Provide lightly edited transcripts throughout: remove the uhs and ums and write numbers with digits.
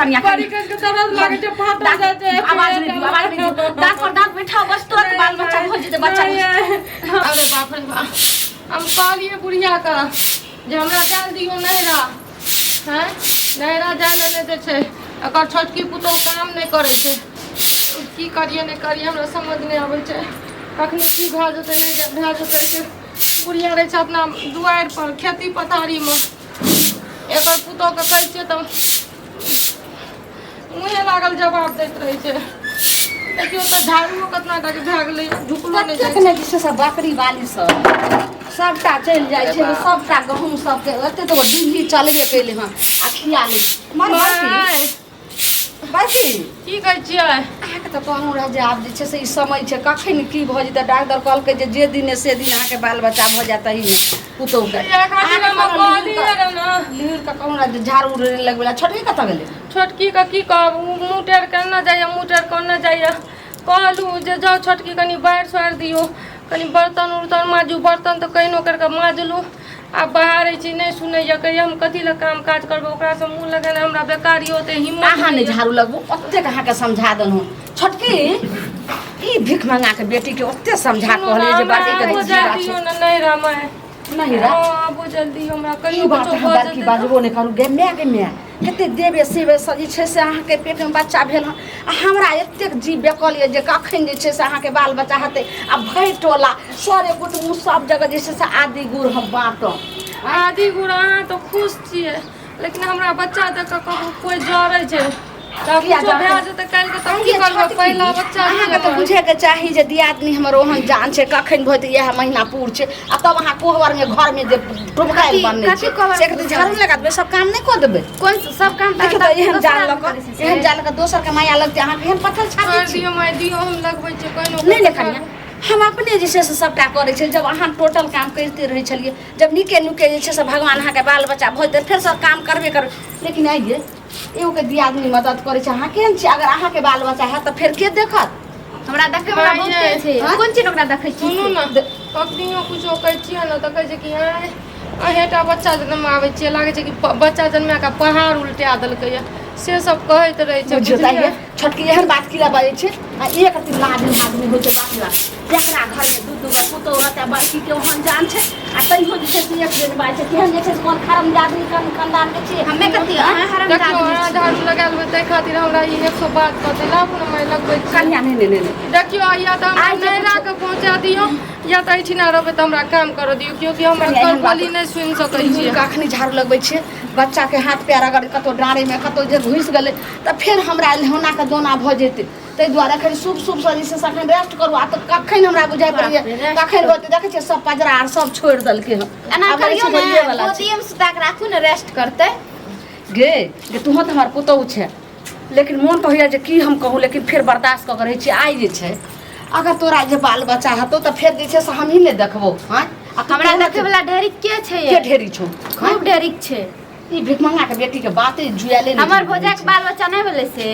कनिया बड़ी कस के दर्द लागै छै फाटल जाइ छै आवाज नहि दियौ, आवाज नहि दियौ। दाँत पर दाँत बैठाउ, बस तुरंत बाल बच्चा भऽ जेतै, बच्चा भऽ जेतै। अरे बाप रे बाप, हम कहलियै बुढ़िया के जे हमरा जाय दियौ नैहरा। हैं, नैहरा जाय लए नहि दै छै। एकर छोटकी पुतोहु काम नहि करै छै। की करियै नहि करियै हमरा समझ नहि आबै छै। कखनी की भए जेतै नहि भए जेतै से। बुढ़िया रहै छै अपना दुआरि पर खेती पथारीमे। एकर पुतोहके कहै छियै तऽ मुँहे लागल जवाब दैत रहै छै। देखियौ तऽ झाड़ुओ कतना टाके भए गेलै, झुकलो नहि जाइ कतेक ने जे छै से बकरी बाली सब सबटा चलि जाइ छै, सबटा गहूँम सबके एते तऽ डिग्गी चलबे केलै हँ आ खिया लै छै। मर बड़की, बड़की। की कहै छियै? अहाँके तऽ कहलहुँ रहए जे आब जे छै से ई समय छै, कखन की भऽ जेतै। डॉक्टर कहलकै जे जे दिने से दिन अहाँके बाल बच्चा भऽ जायत, तहीमे पुतोहुके। इएह खातिर हम कहलियै रऽ ने। लिहर कऽ कहलहुँ रहए जे झाड़ू उड़ू लगबै लए। छोटकी कतऽ गेलै? छोटकी के की कहब, ओ मुँह टेढ़ केने जाइए, मुँह टेढ़ केने जाइए। कहलहुँ जे जाउ छोटकी, कनि बारि सोहारि दियौ, कनि बर्तन उर्तन माजू। बर्तन तऽ कहिनो करि कऽ माजलहुँ, आब बाहर छी, नहि सुनैए। कहैए हम कथी लए काम काज करबै, ओकरासँ मुँह लगेनाइ हमरा बेकार यऽ, ओते हिम्मत अहाँ नहि नहि यऽ। झाड़ू लगबू, ओतेक अहाँके समझा देलहुँ। छोटकी ई भीख मंगा के बेटीके ओते समझा सुनू ने, कहलियै जे हमरा बड़की के आबो जाय जीरा दियौ छै ने नहि रामाय नहीं रा हँ, आबो जल्दी हमरा ई कहियो बात कुछो अहाँ भऽ बड़की जेतै तऽ बाजबो नहि करू गे माय, गे माय। कते देवे सेवे से जे छै से अहाँके पेटमे बच्चा भेल हँ, आ हमरा एतेक जीव बेकल यऽ जे कखन जे छै से अहाँके बाल बच्चा हेतै, आ भरि टोला सरे कुटुम्ब सब जगह जे छै से आदि गुड़ हम बाँटब। आदि गुड़ अहाँ तऽ खुश छियै, लेकिन हमरा बच्चा देख कऽ ककरो कोइ जरै छै तऽ किया कुछो जरै? भए जेतै काल्हिके तऽ की आइये करबै? छोटकी, पहिला बच्चा अहाँके तऽ छै। बुझैके चाही जे दियादनी हमर ओहन जान छै, कखन भऽ जेतै। इएह महीना पूर छै, आ तब अहाँ कोहबरमे घरमे जे टुमकायल कथी- बनने कथी छै कोहबर से एक झाड़ू लगा देबै, सब काम नहि कऽ देबै? कोन सब काम? देखियौ तऽ एहन दोसर जान आदमी लऽ कऽ करै छै से। एहन जान लऽ कऽ दोसरके माया लगतै? अहाँ केहन पत्थर छाती कर छी? दियौ माय, दियौ, हम लगबै छियै कहिनो। नहि नहि कनिया, हम अपने जे छै से सभटा करै छै। जब अहाँ टोटल काम करिते रहै छलियै, जब नीके नुके जे छै से भगवान अहाँके बाल बच्चा भऽ जेतै, फेर सब काम करबे करबै। लेकिन आइये एगोके दियादनी मदद करै छै, अहाँ केहन छी? अगर अहाँके बाल बच्चा हैत तऽ फेर के देखत? हमरा देखै वाला माय बहुते यै। छै। हाँ? कोन चीज ओकरा देखै छी? सुनू ने, कखनियो कुछो कहै छियै ने तऽ कहै छै कि आँय, अहेँटा बच्चा जनमाबै छियै, लागै छै कि बच्चा जनमा कऽ पहाड़ उल्टा देलकैए, से सब कहैत रहै छै। बुझियौ तऽ बुझलियै? आइये छोटकी एहन बात किया बाजै छै? आ एक अथी लाज आदमी होइ छै। बाप रे बाप, जकरा घरमे दू दू गो पुतोहु रहतै, बड़की के ओहन जान छै, आ तैयो जे छै से एक बेर बाजै छै। केहन जे छै से कोन हरामजादी कोन खानदान के छियै? हमे कथी, अहाँ देखियौ, हरामजादी अहाँ छी। झाड़ू लगा लेबै ताहि खातिर हमरा ई 100 बात कहतै। लाबू ने माय, लगबै छियै। कनिया, नहि नहि नहि नहि। देखियौ, या तऽ हमरा आइ जे नैहरा के पहुँचा दियौ, या तऽ एहिठिना रहबै तऽ हमरा काम करऽ दियौ, क्योंकि हम कनिया, एकर एहन बात बोली नहि सुनि सकै छियै। कखनी झाड़ू लगबै छियै, बच्चाके हाथ पैर अगर कतहु डाँड़ेमे कतहु जे घुसि गेलै तऽ फेर हमरा होनाके दोना भऽ जेतै। ताहि दुआरे एखन शुभ शुभसँ जे छै से एखन रेस्ट करू। आ तऽ कखन हमरा बुझाइ पड़ैए बाप रे, rest कखन होतै। देखै छियै, सब पजरा आर सब छोड़ि देलकै हँ। एना आब लगै करियौ छै ने, होइएवला छै। गोदिएमे सुता कऽ राखू ने, रेस्ट करतै। गे गे, तूहो तऽ हमर पुतहु छै, लेकिन मोन तऽ होइए जे की हम कहूँ, लेकिन फेर बर्दाश्त कऽ के रहै छी। आइ जे छै अगर तोरा जे बाल बच्चा हेतौ तऽ फेर जे छै से हमही नहि देखबौ। आँय, आ तू हमरा केहन देखै वाला ढेरिक के छै? के ढेरी छौ? खूब ढेरिक छै। ई भिखमंगा के बेटी के बाते जुआले नहि हमर ठीक भौजाई के रहै बाल बच्चा नहि भेलै से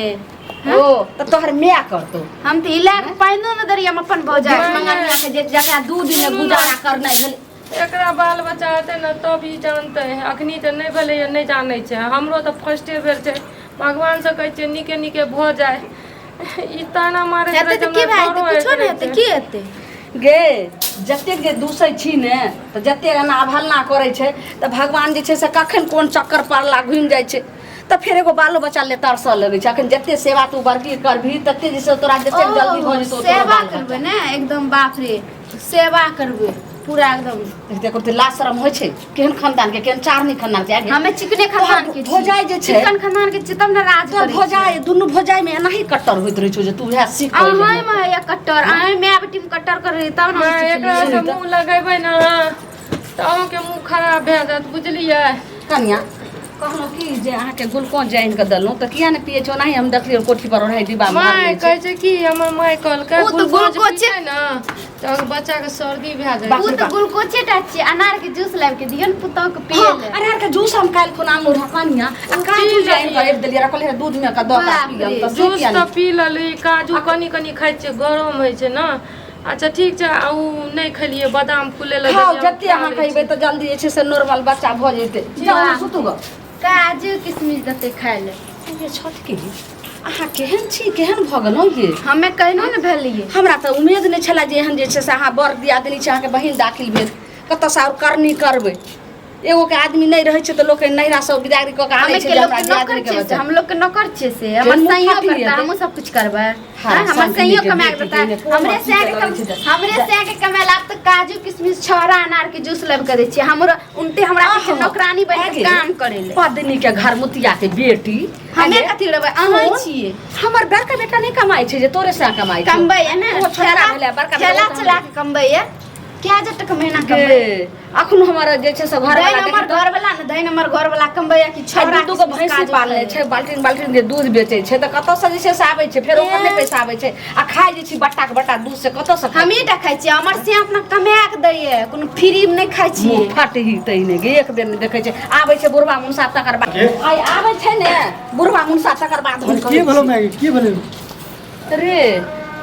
छै। ओ तऽ तोहर माय करतौ। हम तऽ इला के पानिओ नहि देलियै हम अपन भौजाई के। भिखमंगा के जे जकरा 2 दिन सुनू ने। गुजारा करनाइ भेलै। एकरा बाल बच्चा हेतै ने तब ई जानतै, अखनी तऽ नहि भेलैए, नहि जानै छै। हमरो तऽ फर्स्टे बेर छै। भगवानसँ कहै छियै नीके नीके भऽ जाय। ई ताना मारैत हेतै रहै तऽ छै, की हमरा भए जेतै? डरो होइत कुछो नहि रहै हेतै। छै। की हेतै? गे, जतेक जे दूसै छी ने तऽ जतेक एना अवहेलना करै छै तऽ भगवान जे छै से कखन कोन चक्कर पड़ला घुमि जाइ छै, तऽ फेर एगो बालो बच्चा ले तरसऽ लगै छै। अखन जते सेवा तू बड़की करबही तते जे छै तोरा जतेक जल्दी भऽ जेतौ तोरो सेवा बाल बच्चा। करबै ने एकदम, बाप रे, सेवा करबै पूरा एकदम। देखो तऽ लाज शरम होइ छै? केहन खानदान के, केहन चारनी खानदान के आगे? हमे चिकने खानदान के छी। भौजाई जे छै चिकन खानदान के छी तब ने राज तोहर करै। भौजाई, दुनू भौजाई में एनाही कट्टर होइत रहै छौ जे तू उएह सीख कऽ अहाँ अयलही। मे या कट्टर, अहाँ माय बेटी मे कट्टर करै तब ने हम माय, एकरा सिखलियै। से मुँह लगेबै ने तऽ अहूँके मुँह खराब भए जायत, बुझलियै? कनिया, कहलहुँ की जे अहाँके ग्लूकोज जानि कऽ देलहुँ तऽ किया ने पियै छी? ओनाही हम देखलियै कोठी पर ओनाही डिब्बा माय मारने छै। कहै छै कि हमर माय कहलकै ओ तऽ ग्लूकोज ग्लूकोजे- पीतै ने तऽ बच्चाके सर्दी भए जाइ बाप ओ रे तऽ बाप। ग्लूकोजे टा छियै, अनार के जूस लाबि के दियौ ने पुतहु के पियै हँ, लए। अनार के जूस हम काल्हि खुना आनलहुँ रहए कनिया, आ काजू पी जानि कऽ लेलियै। राखि देलियै, रखलियै दूध मे कऽ दऽ कऽ बाप पियब रे। तऽ से जूस किया तऽ नहि? पी लेली, काजू कनि कनि खाइ छियै, गरम होइ छै ने। अच्छा ठीक छै, आ उ नहि खेलियै, बादाम फूले लए खाउ देलियै, हम जते खा अहाँ लै खैबै छी। तऽ जल्दी जे छै से नॉर्मल बच्चा भऽ जेतै। जाउ वाह। सुतू गऽ। काजू किशमिश देतै खाय लए। ये छोटकी अहाँ केहन छी, केहन भऽ गेलहुँ ये? हमे कहिनो ने भेलियै। हमरा तऽ उम्मीद नहि छलै जे एहन जे छै से अहाँ बड़ दियादनी छै, अहाँके बहिन दाखिल भेल, कतऽसँ आओर करनी करबै? एगो के आदमी नहि रहै छै तऽ लोक नैहरा सब बिदागरी कऽ के आनै हमे छै के जे लोग हमरा के नौकर दियादनी के छियै से, बच्चा। हम लोग के नौकर छियै से, हमर मुँह सैयो फाटि करता, जेतै। हमहूँ सब कुछ करबै। हाँ, हाँ, हमर संगनी सैयो के कमा के बेटी देता, के कोन हमरे अथी सैया के के लगै छै तऽ? हमरे सैया के कमाएल आब तऽ काजू किशमिश छोरा अनार के जूस लाबि के दै छियै। हमरो उनते हमरा के आहा, नौकरानी बनि के आगे, काम करै ले। पत्नी के घर मुतिया के बेटी। हमे आगे, कथी रहबै, अहाँ सुन, छियै। हमर बड़का बेटा नहि कमाइ छै जे तोरे से कमाइ छै। कमबै है ने, ओ छोटका भेलै, बड़का भेलै, चला ओ तऽ चला के कमबै है, क्या जब तक महीना कमबै। गे, अखन हमर जे छै से घर धैन वाला हमर घर वाला ने, धैन हमर घर वाला कमबै है कि छोरा छोरा दू गो भैंसी पालने छै, बाल्टीन बाल्टीन जे दूध बेचै छै तऽ कतऽसँ जे छै से आबै छै, फेर ओकर नहि पैसा आबै छै आ खाइ जे छी बट्टा के बट्टा दूध से कतऽसँ खाइ? हमही टा खाइ छियै, हमर से अपना कमा के दैये, कोनो फ्री में नहि खाइ छियै। मुँह फटही तहिने गे, एक बेर नहि देखै छै। आबै छै बुढ़वा मुनसा तकर बाद के? आइ आबै छै ने बुढ़वा मुनसा तकर बाद हम की कहै भेलो छी। मैगी, की भेलो? रे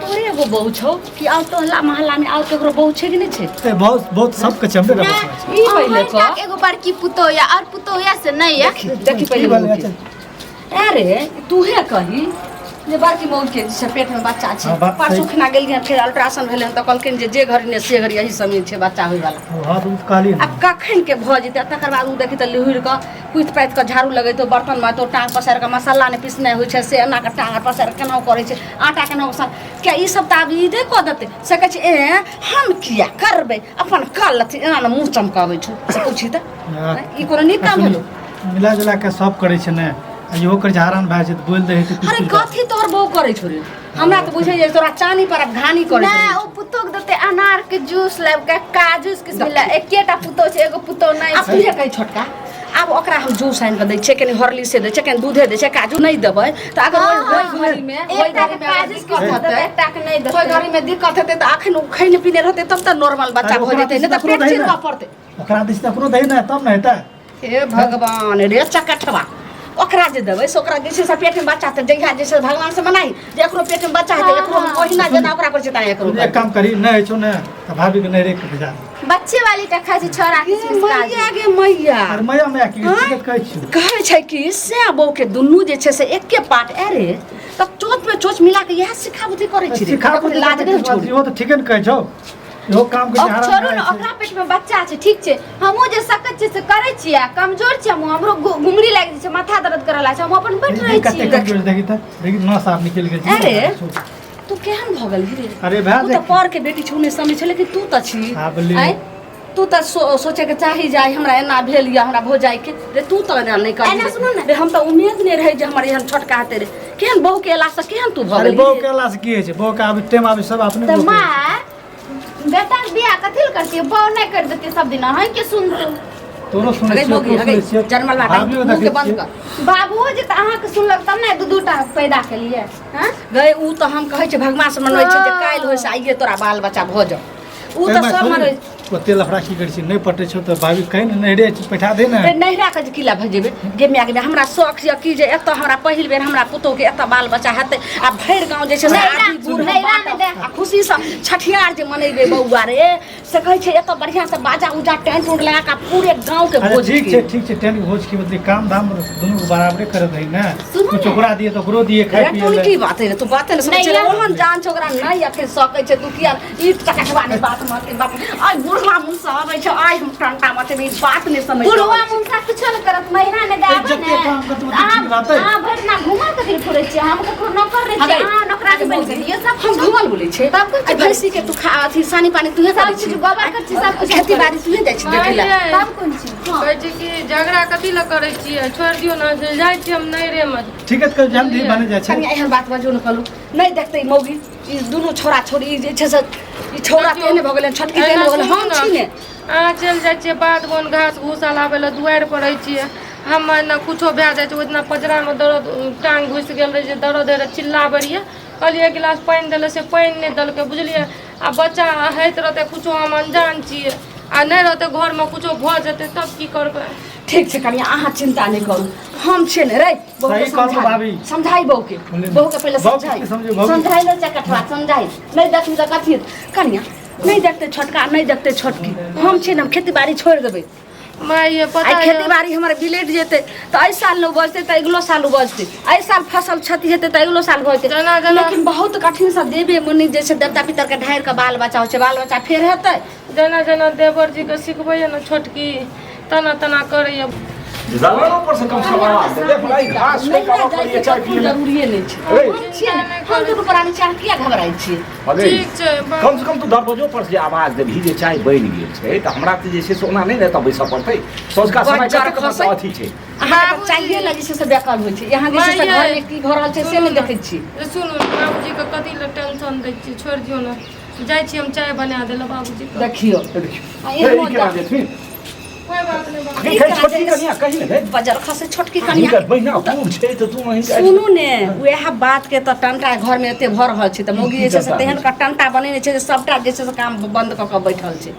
तोरे एगो बहू छौ कि आओर टोहला मोहल्ला में आओर केकरो बहू छै कि नहि छै? ए, बहुत बहुत सबके छै, हमरे नहि, बस छै। ई पहिले अहाँ कह। टा एगो बड़की पुतोह या आओर पुतोह या से नहि या। देखी देखी की पहिले भेलै? मौगी के। अरे तूहे कही जे बड़की मौगी के जे छै पेट में बच्चा छै। हाँ, बात परसू सही। खिना गेलियै, फेर अल्ट्रासाउंड भेलै तऽ कहलखिन जे जे घड़ी ने से घड़ी यही समय छै बच्चा होय वाला। हाँ, तऽ ओ तऽ कहलियै आब ने। कखन के भऽ जेतै? आ तकर बाद ओ देखी तऽ लिहुरि कऽ कुथि पाथि कऽ झाड़ू लगेतौ, बर्तन माजतौ, टाँग पसारि कऽ मसाला नहि पिसनाइ होइ छै से एना कऽ टाँग पसारि कऽ केनाहु करै छै, आटा केनाहु सान किया ई सब तऽ आब ई नहि कऽ देतै से कहै छै ए हम किया करबै, अपन कऽ लेथिन। एना ने मुँह चमकाबै छौ से पूछी तऽ हाँ। ई कोनो नीक काम भेलौ? मिला जुला के सब करै छै ने, आ इहो करै छै, हरान भए जाइ छै तऽ बोलि दै है तऽ अरे किछु किछु। कथी तोहर बहू करै छौ रे? हमरा तऽ बुझै जे तोरा चानी पर आब घानी करै नहि, ओ पुतोह के देतै अनार के जूस लाबि के, काजू के मिला, एकेटा पुतोह छै, एगो पुतोह नहि आब छै। तूहे कही छोटका, आब ओकरा हम जूस आनि कऽ दै छियै, कनि हॉर्लिक्स दै छियै, कनि दूधे दै छियै, काजू नहि देबै तऽ अगर ओहि ओहि घड़ी मे ओहि एकटा घड़ी के मे अगर काजू दिक्कत किशमिश देतै, हेतै, एकटा के नहि ओहि देतै। घड़ी मे दिक्कत हेतै तऽ अखन ओ खैने पीने रहतै तब तऽ नॉर्मल बच्चा अरे भऽ ओकरा जेतै, नहि दिस तऽ पेट तकरो चीर दही कऽ ने। पड़तै। ओकरा दिस तऽ अपनो दही ने तब ने हेतै। हे भगवान रे चकठवा, ओकरा जे देबै से ओकरा जे छै से पेटमे बच्चा तऽ जहिया जे छै भगवान से मनाही जे एकरो पेटमे बच्चा हेतै, एकरो हम ओहिना जेना ओकरा करै छै तेना एकरो एक काम करी, नहि होइ छौ ने तऽ भाभी के नहि रेख के भेजा दे। बच्चे वाली टा खाइ छै छोरा गे किशमिश काजू। मैया गे मैया। अरे मैया मैया की हाँ? टिकट कहै छियौ? कहै छै कि से बहू के दुनू जे छै से एके पाट। अरे तब चोच में चोच मिला के इएह सिखा बुद्धि करै छी रे। सिखा ककरो लाज नहि छौ रे? इहो तऽ ठीके ने कहै छौ, इहो काम के अब हरान छोड़ू भए ने, जाइ छै। ओकरा पेट में बच्चा छै, ठीक छै, हमहूँ जे सकैत छियै से करै छियै, आ कमजोर छियै हमहूँ, हमरो घुंघरी लागि जाइ छै, माथा दर्द करऽ लागै छै, हम अपन बैठ रहै कते छियै। कमजोर देखी तऽ देखी, नस आब निकलि गेल छै। अरे तू केहन भऽ गेलही रे? अरे भए तू तऽ देख। पर के बेटी छौ नहि समझ छै, लेकिन तू तऽ छी आब ले। आँय? तू तऽ सोचैके चाही जे आइ हमरा एना भेल या हमरा भौजाइ के रे, तू तऽ एना नहि कर। एना सुनू ने। रे हम तऽ उम्मीद नहि रहै जे हमर एहन छोटका हेतै रे। केहन बहू के एलासँ केहन तू भऽ अरे गेलही बहू रे? के अयलासँ की होइ छै? बहू के आबै टाइम आबै सब अपने तऽ बहू के। माँ बेटा के बियाह कथी लए करतियै? बहू नहि करि देतियै सब दिन अहीं के सुनतौ। तोरो सुनै अगे छियौ, मौगी, तोरो अगे सुनै छियौ। जनमल बाटा, भाभियो मुँह के देखै बंद छियै। कर। बाबुओ जे तऽ अहाँके सुनलक तब ने दू दूटा पैदा केलियै हँ। गए उ तऽ हम कहै छै भगवान से मनबै छै जे काल्हि होय से आइए तोरा बाल बच्चा भऽ जाउ। उ तऽ एहिमे सब थोड़ी मनबै। ओते लफड़ा की करै छी? नहि पटै छौ तऽ भाभी कहि ने नहिरे बैठा दे ने। रे नैहरा के जे किला भेजेबै गे माय गे माय, हमरा शौक यऽ कि जे एतऽ हमरा पहिल बेर हमरा पुतोहु के एतऽ बाल बच्चा हेतै आ भरि गाँव जे छै से नैहरा- आदमी बूढ़ नैहरा मे दे। आ खुशीसँ छठियार जे मनेबै बौआ रे, से कहै छै एतऽ बढ़िआँ से बाजा उजा टेंट उंट लगा कऽ पूरे गाँव के अच्छा भोज ठीक छै, खिएबै। ठीक छै, टेंट के भोज की मतलब काम धाम दुनू के बराबरे करत है ने। सुनू कुछ ने। ओकरा दिए तऽ ओकरो दिए खाय रे पिए तोरी लए। की बात है रे, तू बाते ने समझ नहीं रे, यार। ओहन जान छै ओकरा नहि अखन सकै छै। तू किया ई चकटवा नहि बात मत बाप, आइ बुढ़वा मुँह से अबै छै, आइ हम टंटा मचेबै, ई बात नहि समझ बुढ़वा मुनसा कुछो नहि करत, महिना नहि ए, देबै जते ने। काम करतै ओते अहाँ ठीक रहतै। अहाँ भरि दिना घुमल कथी लए फिरै छियै? हम ककरो नौकर नहि छियै, अहाँ नौकरानी बनि गेलियै सब हम कुछ। घुमल बोलै छै? तब कुछ आइ भैंसी के तू खा अथी सानी पानी तूहे सब करै चीज छी, गोबर करै छी, सब कुछ खेती बाड़ी तूहे जाइ छी देखै लए। सब कोन चीज? कहै छै कि झगड़ा कथी लए करै छियै, छोड़ि दियौ ने, से जाइ छियै हम नैहरेमे। ठीक है तऽ जल्दी बनि जाइ छै। कनिया एहन बात बजू ने, कहलहुँ नहि देखतै मौगी ई दुनू छोरा छोरी, ई जे छै से ई छौड़ा तेहने भऽ गेलै, छोटकी तेहने भऽ गेलै, हम छी ने। अहाँ चलि जाइ छियै बाध बन घास भूसा लाबै लए, दुआरि पर रहै छियै, हम एना कुछो भए जाइ छै। ओहि दिना पजरामे दर्द टाँग घुसि गेल रहै जे दर्द होइ रहै, चिल्लाबै रहियै, कहलियै एक गिलास पानि देलै से पानि नहि देलकै, बुझलियै? आ बच्चा होइत रहतै कुछो, हम अनजान छियै, आ नहि रहतै घरमे कुछो भऽ जेतै तब की करबै? ठीक छै कनिया, अहाँ चिंता नहि करू, हम छियै ने रे। बहू के सही कहलहुँ समझाइ भाभी। समझाइ बहू के, बोले ने। बहू के पहिले बहू के समझाइ की समझेबै, बहू के? समझाइ ने चकठवा, समझाइ नहि देखी तऽ कथी। कनिया नहि देखतै छोटका, नहि देखतै छोटकी, हम छियै ने, हम खेती बाड़ी छोड़ि देबै, माय पता आइ खेती बाड़ी हमर बिलटि जेतै तऽ एहि साल नहि उपजतै तऽ अगिलो साल उपजतै, एहि साल फसल क्षति हेतै तऽ अगिलो साल भऽ जेतै। जेना जेना लेकिन बहुत कठिनसँ देवे मुनि जे छै देवता पितरके ढारि कऽ बाल बच्चा होइ छै, बाल बच्चा फेर हेतै। जेना जेना देवर जी के सिखबैया ने छोटकी, तना तना करैया। दलानो पर से कम से कम आवाज दे देख भाई, घास नहि के कामा जाइके पर चाय कखनो पिए जरूरिये नहि छै। ए। हम छियै ने, हम दुनू प्राणी छियै, अहाँ किया घबराइ छियै? अरे, ठीक छै कम से कम तू दरवाजो पर से आवाज देबही जे चाय बनि गेल छै, तऽ हमरा तऽ जे छै से ओना नहि ने एतऽ बैसऽ पड़तै। सँझुका समय बज्जर कतेक खसै। अथी छै। अहाँके तऽ चाहिए लए जे छै से बेकल होइ छै। यहाँ जे छै से माइये। घरमे की भऽ रहल छै से नहि देखै छी। सुनू ने, बाबूजी के कथी लए टेंशन दै छियै? छोड़ि दियौ ने, जाइ छी हम चाय बना देलहुँ बाबूजी के। देखियौ, देखियौ, आ हे, एहनो ई केना देथिन? कोई बात नहि बाबू। हे, छोटकी कनिया कही ने, हे। बजर खसे छोटकी कनिया। हिनकर बहिना पूर छै तऽ तू हिनका सुनू ने, उएह बात के तऽ टंटा घर में एते भऽ रहल छै। तऽ मौगी जे छै से तेहन का टंटा बनेने छै जे सबटा जे छै से काम बंद कऽ कऽ बैठल छै।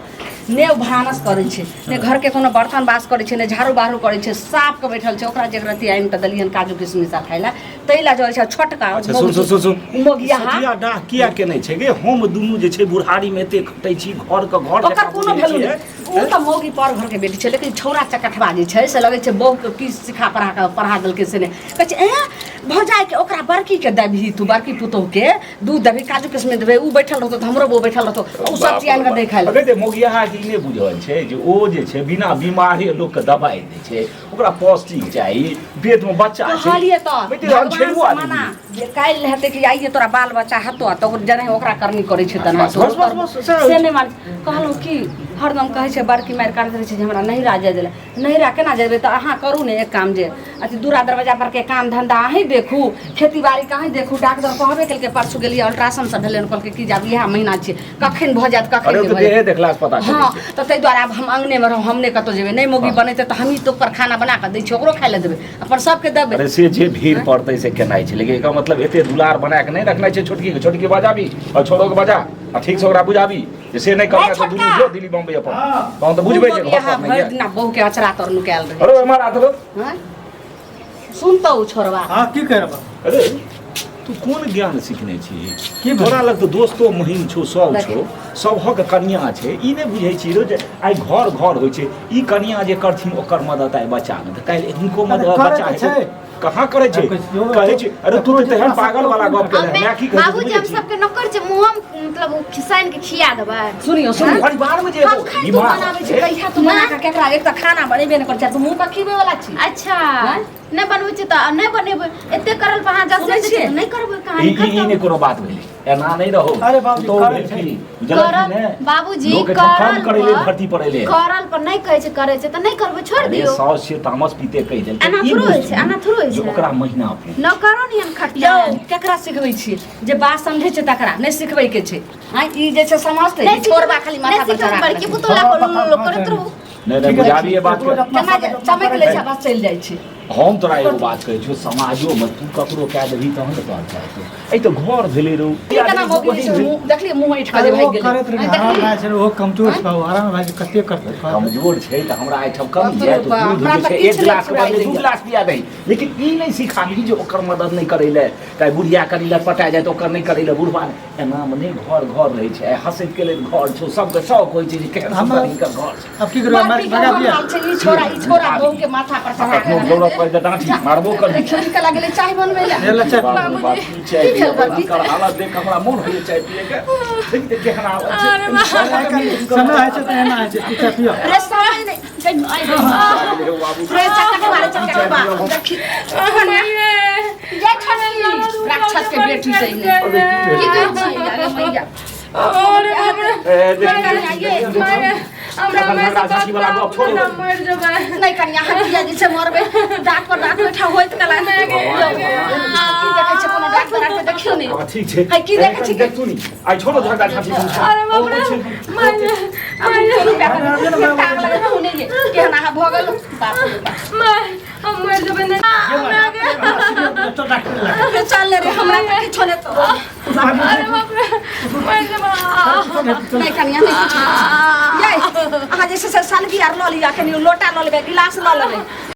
ने ओ भानस करै छै, ने घरके कोनो बर्तन बास करै छै, ने झाड़ू बहारू करै छै, साफ कऽ बैठल छै। ओकरा जे रति आनि कऽ देलियनि काजू किशमिश आ खाइ लए, ताहि लए जरै छै। छोटका अच्छा सुन सुन सुन सुन, मौगियाहा सतिया डाह किया केने छै गे? हम दुनू जे छै बुढ़ारी में एते खटै छी, घर के घर ओकर जकाँ कोनो बुझै वैल्यू छियै। नहि। ओ तऽ मौगी पर घरके बेटी छै, लेकिन छौड़ा चकठबा जे छै से लगै छै बहूके की सिखा पढ़ा कऽ पढ़ा देलकै से नहि। कहै छै एँ भौजाइके ओकरा बड़कीके देबही तू, बड़की पुतोहुके दूध देबही, काजू किशमिश देबही, उ बैठल रहतौ तऽ हमरो बहू बैठल रहतौ, उ सब चीज आनि कऽ दै खाइ लए। अगे ते मौगियाहा के ई नहि बुझल छै जे ओ जे छै बिना बीमारी लोकके दबाइ दै छै, ओकरा पौष्टिक चाही, पेटमे बच्चा छै। कहलियै तऽ बेटी हम भगवान छेड़ुआ से आदमी। मना जे काल्हि हेतै कि आइए तोरा बाल बच्चा हेतौ, तऽ ओकर जेनाहि ओकरा करनी करै छै तेना बस, बस, बस, बस, सएह से नहि मान। कहलहुँ कि हरदम कहै छै बड़की मारि काटैत रहै छै जे हमरा नैहरा जाय देलक, नैहरा केना जेबै? तऽ अहाँ करू ने एक काम जे अथी दूरा दरवाजा परके काम धन्धा अहीँ देखू, खेती बाड़ीके अहीँ देखू। डॉक्टर कहबे केलकै, परसू गेलियै अल्ट्रासाउंड सब भेलै, कहलकै कि जे आब इएह महीना छियै, कखन भऽ जायत कखन अरे नहि ओ तऽ भऽ जायत। देहे देखलासँ पता चलै हँ छै। तऽ ताहि दुआरे आब हम अङ्गनेमे रहब, हम नहि कतहु जेबै। नहि मौगी बनेतै तऽ हमही तो पर खाना बना कऽ दै छियै, ओकरो खाइ लए देबै, अपन सबके देबै। अरे से जे भीड़ पड़तै से केनाइ छै, लेकिन एकर मतलब एते दुलार बना कऽ नहि रखनाइ छै छोटकी के। छोटकी बजाबी आओर छोड़ो के बजा आ ठीक से ओकरा बुझाबी जे से नहि करना तऽ दुनू जो दिल्ली बम्बई अपन, तहन तऽ बुझबै जे घर पर नहि भरि यऽ। दिना बहू के अचरा तर नुकायल रहै। अरे एम्हर आ तो। हँ सुनतौ छोड़वा। हाँ की करब? अरे तू कोन ज्ञान सीखने छी? की भेल? तोरा लग तऽ दोस्तो महीन छौ, सब छौ, सबहक कनिया छै, ई नहि बुझै छी रो जे आइ घर घर होइ छै। ई कनिया जे करथिन ओकर मदद आइ बच्चामे, तऽ काल्हि हुनको अरे मदद करै बच्चा तऽ हेतै। छै। कहाँ करै छै? आब कहै छियौ, कहै छै अरे तू तऽ तेहन पागल वाला गप केलह। हमे माय की कहै छै बाबूजी बुझै हम छी? सबके नौकर छै, मुँह मतलब ओ खिसाइन के खिया देबै। सुनियो सुनियो, परिवारमे जे एगो कखन तू बीमार बनाबै छी छै, कहिया तू बना कऽ केकरा? एक तऽ खाना बनेबे नहि करै छै, तू मुँह पर खिबै वाला छी। अच्छा आँय? नहि बनबै छै तऽ नहि बनेबै, एते करल पर अहाँ सुनै जसै छियै? छियै नहि करबै ई कहानी ई ई खत्म। नहि कोनो बात भेलै, एना नहि रहो। अरे बाबूजी, पुतोहु करै भेलखिन, छै। बुझलखिन करल ने? बाबूजी लोक एहिठाम काम करल करै लेल पर धरती पर एलै। करल पर नहि कहै छै, करै छै तऽ नहि करबै छोड़ि अरे दियौ। साउस छियै तामस पीते कहि देलकै। एना ई थोड़ो होइ बुझथिन छै, एना थोड़ो होइ जे छै। ओकरा महीना पूर नौकरो नियन खटलै। यौ केकरा सिखबै छियै? जे बात समझै छै तकरा नहि सिखबै के छै। आँय ई जे छै समझतै नहि ई छोड़बा खाली माथा नहि पर सिखबै चढ़ा बड़की कऽ। पुतोह ला करैत रहू। नहि नहि बुझाबियै बात के। केना जे चमकि लै छै बस चलि जाइ छै। हम तोरा एगो बात कहै छियौ, समाजोमे तू ककरो कए देबही तहन ने तोहर चाहतौ। एहि तऽ घर भेलै रौ। ई केना मौगी जे छै मुँह देखलियै, मुँह ऐंठ कऽ जे अरे भागि ओ गेलै। करैत रहै, आँय हराम देखलियै? भाइ छै, ओहो कमजोर छै बाबू, हराम भाइ छै, कते करतै? कमजोर छै तऽ हमरा एहिठाम कम बाप रे जाय तऽ बाप, दूध हमरा जे तऽ छै किछु एक नहि गिलास के फुराइ बदले दू दैए। गिलास पिया दही, लेकिन ई नहि सिखाबी जे ओकर मदद नहि करै लए, तऽ बुढ़िया करी लए पटा जाय तऽ ओकर नहि करै लए बुढ़बा नहि। एनामे नहि घर घर रहै छै। आइ हँसैत खेलैत घर छौ, सबके शौक होइ छै जे केहन सुन्दर हिनकर घर छै। अब की करबै? मारि बड़की के भगा ओहन दिया। हाल छै, ई छोरा बहू के माथा पर चढ़ा कखनो के जरूरत पड़ि तऽ डाँटी मारबो करबी। देखियौ निकल गेलै चाय बनबै लए। ले ले चाय। बाप रे बाप, की चाय की भेल पियबै? बड़की? हिनकर हालत देख कऽ हमरा मोन होइए चाय पियैके। देख देख केहन हालत छै। समय होइ छै तऽ एना होइ छै, तू चाय पियो। रे समय नहि हे बाबू, रे चक्का मारे चक्का बा देखी ये छोटकी राक्षस के बेटी से ने की कहै छी? अरे मैया अरे बाप रे, ए, देख, कनिया ये माय, हमरा एखन माय झगड़ा से झाँकी वाला गप छोड़ू। बात मरि जेबै। नहि कनिया, अहाँ किया जे छै मरबै? डाक पर डाक बैठा होइत कला की देखै छै? कोनो डॉक्टर आर के देखियौ ने। हँ, ठीक छै। है, की देखै छी? देख तू नी आइ छोड़ो झगड़ा झाँकी। अरे बाप रे, माय, केहन अहाँ भऽ गेल, बाप रे बाप। माय, हम मरि जेबै। नहि हमरा के तो डॉक्टर लग चल रे, हमरा तऽ किछो नहि तो। अरे बाप रे, मरि जेबै। नहि कनिया, नहि किछो। यै अहाँ जे छै से सलगी आर लऽ लिअ, कनि लोटा लऽ लेबै, गिलास लऽ लेबै।